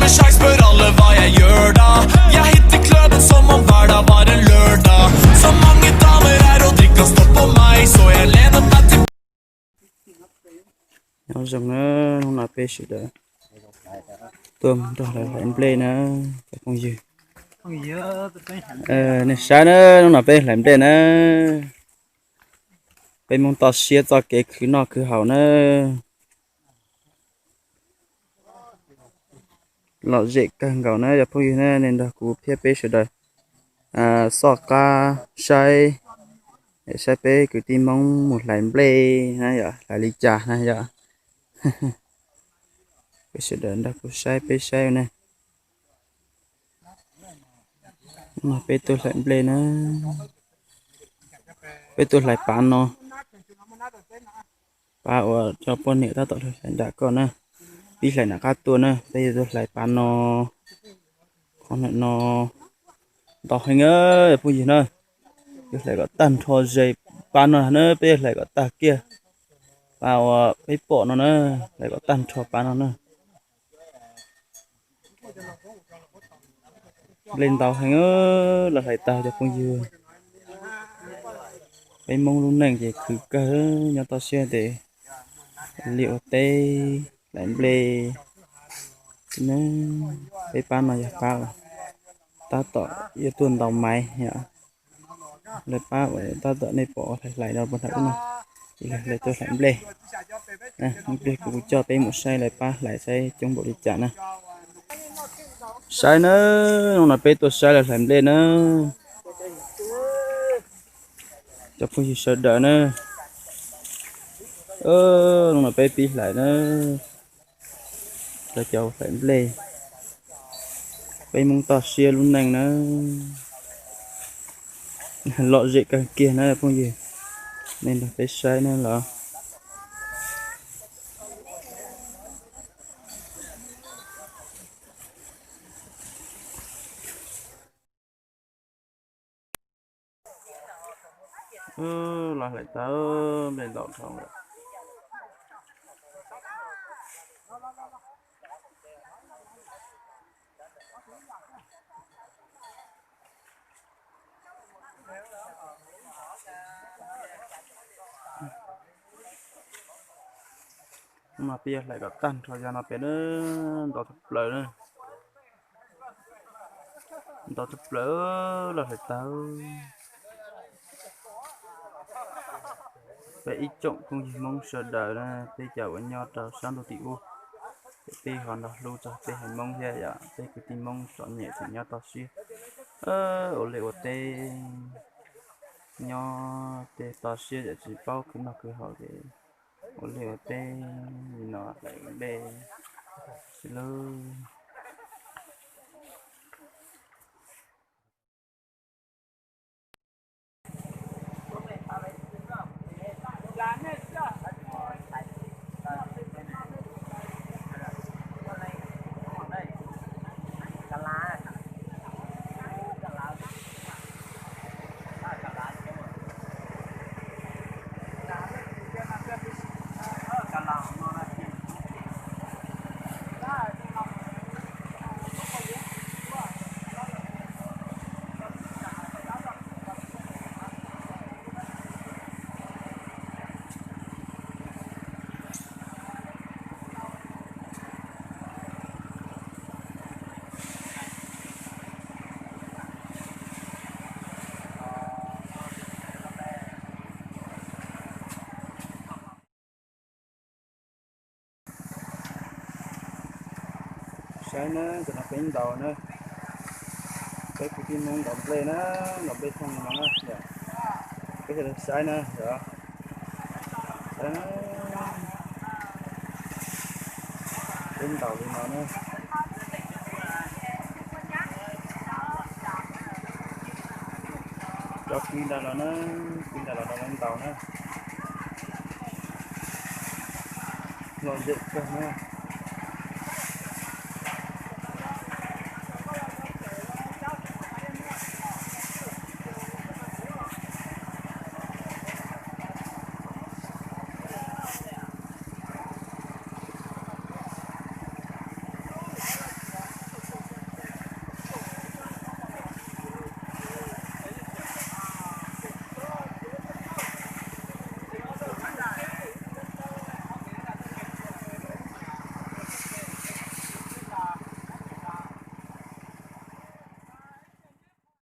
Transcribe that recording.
Sjeik spør alle hva jeg gjør da. Jeg hitter klubben som om hver dag var en lørdag. Så mange damer her, og drikken står på meg, så jeg lener meg til. Nyob zoo na, hnub no peb sawv daws tuaj nrog lawv hlais nplej na, cov phooj ywg. Nej saib na, hnub no peb hlais nplej na, peb Hmoob toj siab txoj kev khwv noj khwv haus na. Lom zem kawg nkaus na cov phooj ywg na, nej nrog kuv thiab peb sawv daws soj qab saib, saib peb kwv tij Hmoob mus hlais nplej na yom, hlais li cas na yom. Peb sawv daws nrog kuv saib peb saib na. Peb tuaj hlais nplej na, peb tuaj hlais pav no, pav uas cov poj niam tab tom hlais nram koj na, pib hlais nram qab tuaj na, peb yuav tuaj hlais pav no, qhov no ntau heev phooj ywg na, yuav hlais kom tag nrho ze pav no na, peb yuav hlais kom tag kiag, pav uas peb pom no na, hlais kom tag nrho pav no na. Nplej ntau heev, los hlais tag cov phooj ywg. Peb Hmoob lub neej ces khwv kawg, nyob toj siab ces ua liaj ua teb, hlais nplej. Peb pab no yog pab uas tab tom yuav tuaj ntaus maiv yom. Lawv pab uas tab tom nej pom hlais hlais rau puag nram ub no, ces yog lawv tuaj hlais nplej. Ib pliag kuv coj peb mus saib lawv pab hlais saib coob npaum li cas na. Saib na, hnub no peb tuaj saib lawv hlais nplej na. Cov phooj ywg sawv daws na, hnub no peb pib hlais na, lawv cov hlais nplej. Peb Hmoob toj siab lub neej na, lom zem kawg kiag na phooj ywg. Nej nrog peb saib na los. Los hlais tau, nplej ntau dhau lawm. Mas peb yuav hlais kom tag nrho yog no pem na, ntau tshaj plaws na. Ntau tshaj plaws, los hlais tau. Peb ib tsoom phooj ywg Hmoob sawv daws na, peb cov uas nyob rau sab ntuj tim ub, ces peb ho nrog hlub txog peb haiv Hmoob thiab yom, peb kwv tij Hmoob txom nyem tseem nyob toj siab ua liaj ua teb, nyob tej toj siab yam tsis paub khwv noj khwv haus ces ua liaj ua teb li no hlais nplej xwb lauj. Saib na, tam no peb ntaus na, peb kwv tij Hmoob ntaus nplej na, ntaus nplej thooj li no na, peb sawv daws saib na, saib na, peb ntaus li no na. Cov kwv nram los na, kwv nram los rau lawv ntaus na. Lom zem kawg na.